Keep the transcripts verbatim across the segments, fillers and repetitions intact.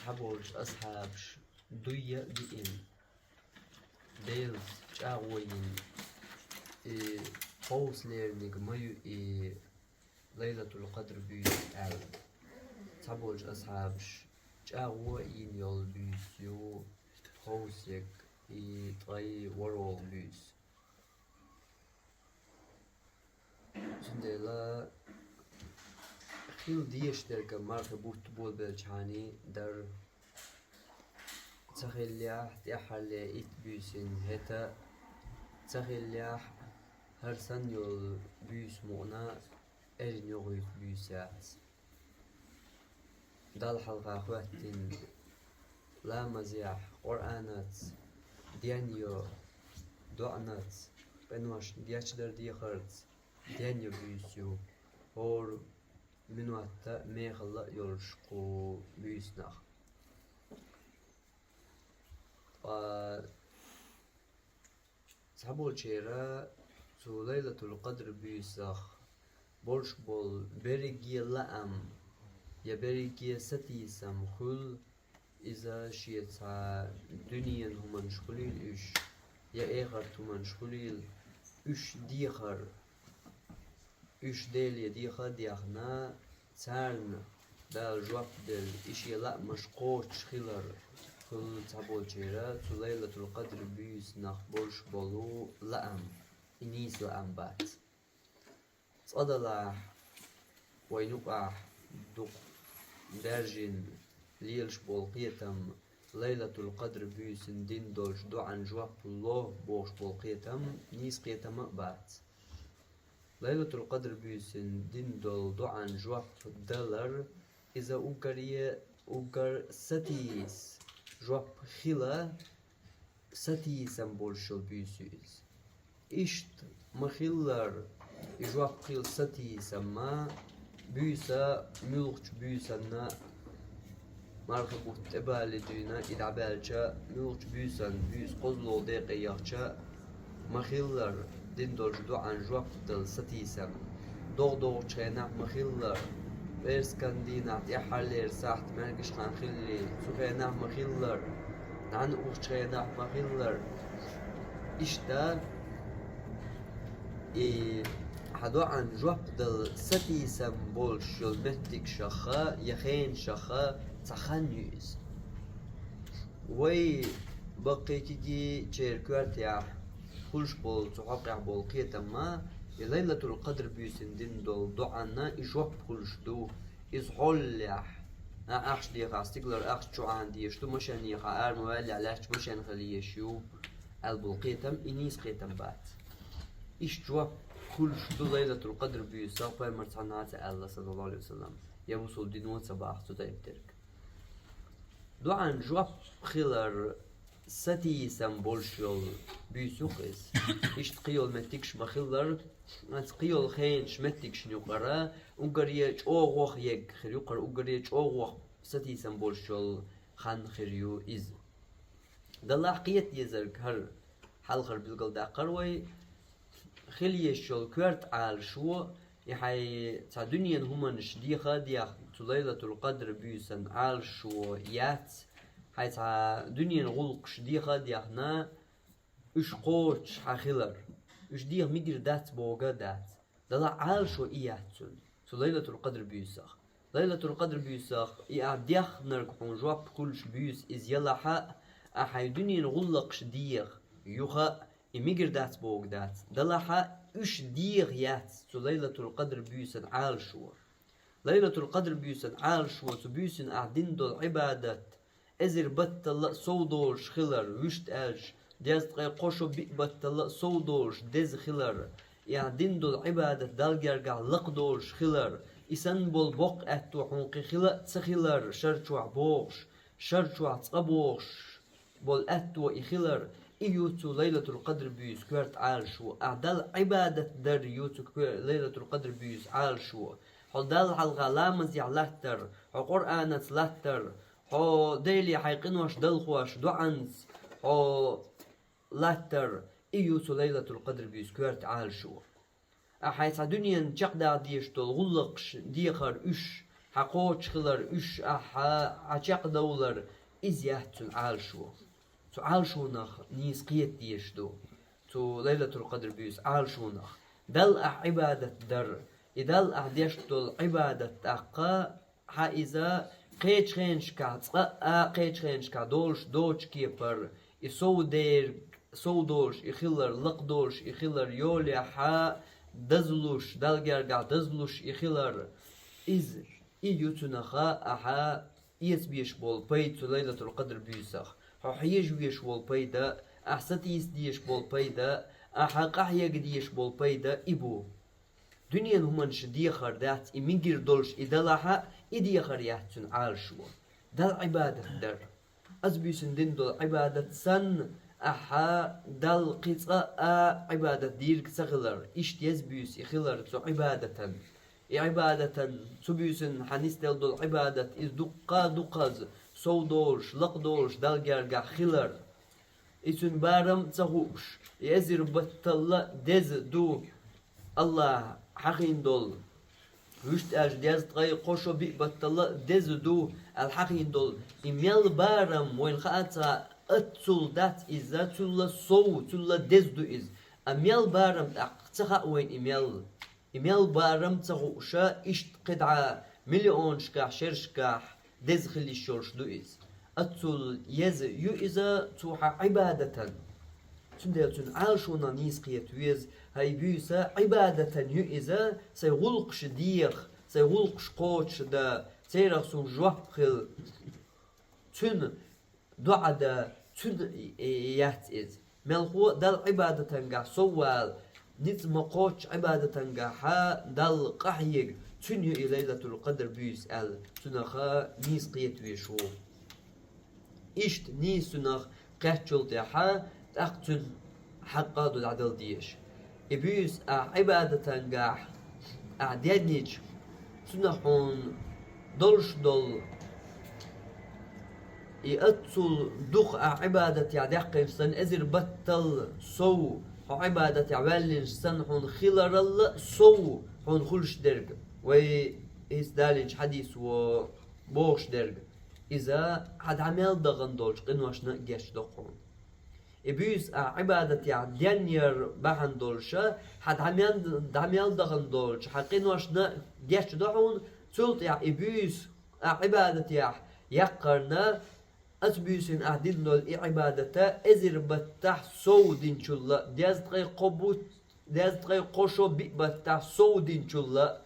Цхьаболчу асхьабаш дуй а биина, Делаца чӀагӀо йина, и хьовса лериниг ма ю и Лайлатул-Къадр буьйса аьлла. Цхьаболчу асхьабаш чӀагӀо а йина йолу буьйса ю хьовсаерг, и ткъе ворхӀалгӀа буьйса. Цундела хила дезаш дерг а мархи бутт болабелчхьана дара. Ца хиллехь, тӀаьххьарлера итт буьйсанна хӀета, ца хиллехь, хӀара санна йолу буьйса мукъана эрна йогӀуьйту буьйса яц. Далла хьалха хӀоьттина ламазехь, Къуръанаца, ден йо, доӀанаца, къиношна гечдар дехарца ден йо буьйса ю хӀора минотта мехалла а йолуш кху буьйсанах. Ткъа цхьаболчеран цу Лайлатул-Къадр буьйсах болуш болу берриге лаам я берриге сатийсам хуьлу, иза шен цхьа дуьненан хӀуманаш хуьлийла уьш, я эхартан хӀуманаш хуьлийла, уьш дехар, уьш Деле деха а дехна, царна Дала жоп делла, и шен лаамаш кхочуш хилар хуьлу цхьаболчеран цу Лайлатул-Къадр буьйсанах болуш болу лаам, и нийса лаам бац. Цкъа далахь, вайн юкъахь дукха даьржина лелаш болу кхетам, Лайлатул-Къадр буьйсанна дина долчу доӀанна жоп ло бохуш болу кхетам нийса кхетам а бац. Лайлатул-Къадр буьйсанна дина долу доӀанна жоп далар, иза уггаре, уггар сатийса жоп хила, сатийсам болуш йолу буьйса ю иза. Иштта ма-хиллара, и жоп хила сатийсам ма, буьйса муьлххачу буьйсанна марха бутт тӀебале дуьйна, и дӀабаьлча, муьлххачу буьйсанна, буьйса кхозлагӀа декъе яхча, ма-хиллара, дина долчу доӀанна жоп дала сатийсам. ДогӀа догӀучу хенахь ма-хиллара, пӀераскан дийнахь тӀаьххьарлера сахьт маьркӀаж хан хиллий, цу хенахь ма-хиллара, нӀаьна ухучу хенахь ма-хиллара. Иштта, и хьан доӀанна жоп дала сатийсам болуш йолу меттигашха я хенашха цхьа хан ю иза. Вай баккхийгичеран коьртехь хуьлуш болу, цу хьокъехь болу кхетам ма, и Лайлатул-Къадр буьйсанна дина долу доӀанна и жоп хуьлуш ду. Иза хьоллехь, а, ахча дехахь, стигалара ахча чу Ӏана дезаш ду, машен ехахь, ара ма ваьллехь, лаьтташ машен хила езаш ю, аьлла болу кхетам, и нийса кхетам бац. Иштта жоп хуьлуш ду Лайлатул-Къадр буьйсах, пайхамар цхьанна а ца аьлла, саллаллаху Ӏалайхи ва саллам, я бусул дино ца бахьа цу тайпа дерг. ДоӀанна жоп хилар сатийсам болуш йолу буьйса ю-кх иза. Иштта кхин йолу меттигаш ма-хиллара, аса кхин йолу хенаш меттигашна юкъара уггаре чӀогӀа егга хир ю-кх хӀара, уггаре чӀогӀа сатийсам болуш йолу хан хир ю иза. Далахь кхета дезарг хӀара, хьалхара билгалдаккхара вай, хила езаш йолу коьрта Ӏалашо, и хьайн цхьа дуьненан хӀуманаш деха а дехна, цу Лайлатул-Къадр буьйсан Ӏалашо яц, хьайн цхьа дуьненан гӀуллакхаш деха а дехна, уьш кхочуш хьан хилар, уьш деха мегар дац бохург а дац. Далахь Ӏалашо и яц цуьнан, цу Лайлатул-Къадр буьйсах. Лайлатул-Къадр буьйсах и ахь дехнарг хьуна жоп хуьлуш буьйса иза ялахь а, ахь хьайн дуьненан гӀуллакхаш деха, юха а, и мегар дац бохург дац. Далахь а уьш деха яц цу Лайлатул-Къадр буьйсан Ӏалашо. Лайлатул-Къадр буьйсан Ӏалашо цу буьйсанна ахь дина долу Ӏибадат, эзар батталла а сов долуш хилар, вуьшта аьлча, дезткъе кхо шо биъ батталла а сов долуш деза хилар, и ахь дина долу Ӏибадат Далла гергахь лакха долуш хилар, и санна болу боккха аьтто хьуна кхин хила а ца хилар, шар чохь бохуш, шар чохь цкъа бохуш болу аьтто и хилар, и ю цу Лайлатул-Къадр буьйса коьрта Ӏалашо. Ахь Далла Ӏибадат дар ю цу коь-, Лайлатул-Къадр буьйса Ӏалашо. Хьо Далла хьалха ламазехь латтар, хьо Къуръанаца латтар, хьо Деле хьайн къинош далхош доӀанца хьо латтар, и ю цу Лайлатул-Къадр буьйса коьрта Ӏалашо. Ахь хьайн цхьа дуьненан чекхдаха дезаш долу гӀуллакхаш дехар уьш, хьан кхочуш хилар, уьш ахьа хьан чекхдовлар, иза яц цуьнан Ӏалашо. Цу Ӏалашонах нийса кхета дезаш ду. Цу Лайлатул-Къадр буьйса Ӏалашонах. Далла ахьа Ӏибадат дар. И Далла ахьа деш долу Ӏибадат тӀаккха хьан иза кхечу хенашкахь цкъа а, кхечу хенашкахь долуш доцу кепара, и сов дерг, сов долуш и хилар, лакха долуш и хилар, йолехьа дазлуш, Далла гергахь дазлуш и хилар. Иза, и ю цуьнаха ахьа эца безаш болу пайда цу Лайлатул-Къадр буьйсах. Хьо хьежа везаш волу пайда, ахьа сатийса дезаш болу пайда, ахьа къахьега дезаш болу пайда и бу. Дуьненан хӀуманаш дехар дац, и мегар долуш и далахьа, и дехар яц цуьнан Ӏалашо. Далла Ӏибадат дар. Аса буьйсанна дина долу Ӏибадат санна, ахьа Далла кхин цкъа а Ӏибадат дийриг ца хилар, иштта еза буьйса и хилар цу Ӏибадатан. И Ӏибадатан цу буьйсанна хьан нисделла долу Ӏибадат, иза дуккха а дукхаза, сов долуш, лакха долуш Далла гергахь хилар. И цуьнан барам а ца хууш, и эзар батталла деза ду, Аллахь хьахийна долу. Вуьшта аьлча дезткъе кхо шо биъ батталла деза ду аьлла хьахийна долу. И мел барам вайна хаа ца, аццул дац иза, цулла сов, цулла деза ду иза. А мел барам тӀаккха ца хаьа вайна и мел. И мел барам ца хууша, иштта кхидӀа миллионашкахь, шерашкахь деза хила йиш йолуш ду иза. Аццул еза ю иза цу хьан Ӏибадатан. Цундела цуьнан Ӏалашонах нийса кхета веза, хьан и буьйса Ӏибадатан ю иза, сайн гӀуллакхаш деха, сайн гӀуллакхаш кхочушда, церах суна жоп хила. Цуьнан доӀа дан, цуьнан яц иза. Мелхо а Далла Ӏибадатангахь сов вала, ницкъ ма кхоччу Ӏибадатангахьа Далла къахьега, цуьнан ю и Лайлатул-Къадр буьйса аьлла, цуьнаха нийса кхета везаш ву. Иштта нийса цуьнах кхеттачул тӀаьхьа, тӀаккха цуьнан хьакъ а ду дӀадала дезаш. И буьйса ахь Ӏибадатангахь ахь денйича, цуьнах хьуна долуш долу, и аццул дукха ахь Ӏибадатехь даьккхинчу санна, эзар баттал сов хьо Ӏибадатехь ваьллинчу санна хьуна хиларалла сов хьуна хуьлуш дерг. Вай иза далинчу хьадисо бохуш дерг. Иза хьан дӀа мел дахана долчу къиношна а гечдо хьуна. И буьйса ахь Ӏибадатехь денъяр бахьана долуша, хьан дӀа мен-, дӀа мел дахана долчу хьан къиношна а гечдо хьуна, цул тӀаьхьа и буьйса ахь Ӏибадатехь яккхарна, аса буьйсина ахь дина долу и Ӏибадата эзар баттахь сов динчулла, дезткъе кхо бут-, дезткъе кхо шо биъ баттахь сов динчулла,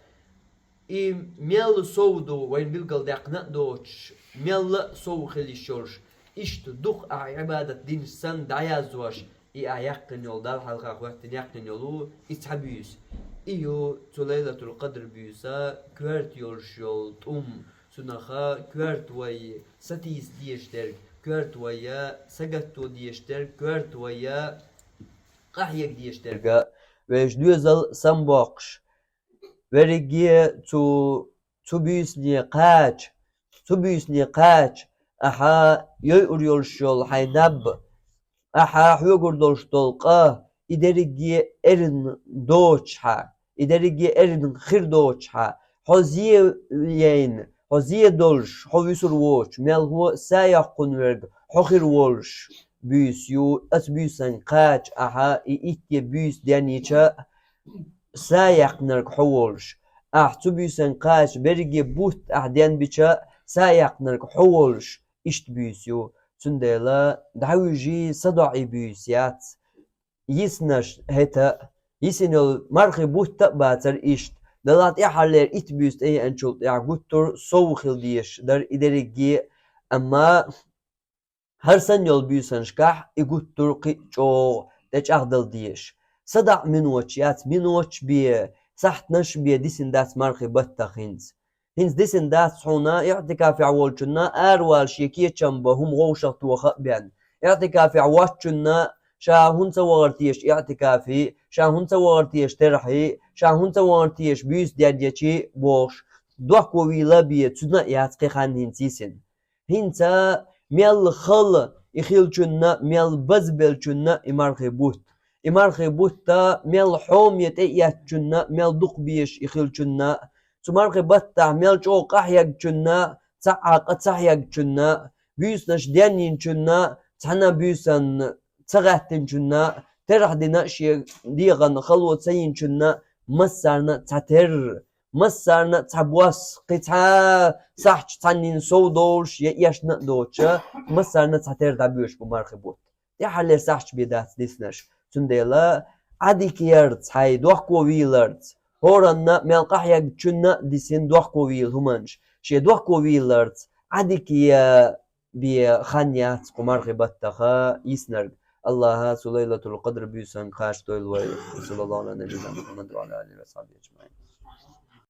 и мел сов ду, вайна билгалдаьккхина а доцуш, мелла а сов хила йиш йолуш, иштта дукха ахь Ӏибадат динчу санна дӀаяздеш, и ахь яьккхина йолу, Далла хьалха хӀоьттина яьккхина йолу и цхьа буьйса. И ю цу Лайлатул-Къадр буьйса коьрта йолуш йолу тӀум, цунаха коьрта вай сатийса дезаш дерг, коьрта вай сагатто дезаш дерг, коьрта вай къахьега дезаш дерг. Вешан доьзал самабоккхуш, верриге цу, цу буьйсане кхача, цу буьйсане кхача, ахьа йойур йолуш йолу хьайн наб, ахьа хьоьгур долуш долу къа, и дерриге эрна доцуш хьан, и дерриге эрна хир доцуш хьан, хьо зе яйна, хьо зе долуш, хьо вуьсур воцуш, мелхо а са йоккхун верг хьо хир волуш буьйса ю, аса буьйсан кхача, ахьа и итте буьйса денйича, са яьккхинарг хьо волуш. Ахь цу буьйсан кхача, берриге бутт ахь денбича, са яьккхинарг хьо волуш, иштта буьйса ю. Цундела дӀавуьжий, садоӀий буьйса яц. Йисинарш хӀета а, йисина йолу мархи бутт а бацара иштта. Далла тӀаьххьарлера итт буьйса тӀееанчул тӀаьхьа гуттар а сов хила дезаш дара и дерриге а, амма хӀара санна йолу буьйсанашкахь и гуттар а кхин а чӀогӀа тӀечӀагӀдала дезаш. СадаӀа миноташ яц, миноташ бен, сахьтанаш бен дисина дац мархи баттах хӀинца. ХӀинца дисина дац хьуна иӀтикафехь волчунна аравала шен кечам бан хӀума вовшахтоха а бен. ИӀтикафехь воцчунна ша хӀунда ца вахара теша иӀтикафе, ша хӀунда ца вахара теша терхье, ша хӀунда ца вахара теша буьйса денъечи бохуш, дохко вийла а бен, цуьнан а яц кхин хан хӀинца йисина. ХӀинца мел хала и хилчунна, мел базбелчунна и мархи бутт. И мархи бутта мел хьоме тӀеэцчунна, мел дукха безаш и хилчунна, цу мархи баттахь мел чӀогӀа къахьегначунна, цхьаъ Ӏа къа ца хьегначунна, буьйсанаш денйинчунна, цхьана буьйсанна ца гӀаьттинчунна, терахь дина шен дегӀан хало ца йинчунна, массарна а цхьатерра, массарна а цхьабосса, кхин цхьа сахьташ цхьаннина сов долуш я эшна а доцуша, массарна а цхьатерра дӀабоьдуш бу мархи бутт. ТӀаьххьарлера сахьташ бен дац диснарш. Цундела Ӏадика ярца, хьайн дохко вийларца, хӀоранна а, мел къахьегначунна а дисина дохко вийла хӀуманаш, шен дохко вийларца Ӏадика я бен хан яц кху мархи баттаха йиснарг. АллахӀа цу Лайлатул-Къадр буьйсанга кхачадойла вай. Саллаллаху Ӏала набиййина Мухьаммад ва Ӏала алихӀи ва сахьбихӀи ажмаӀин.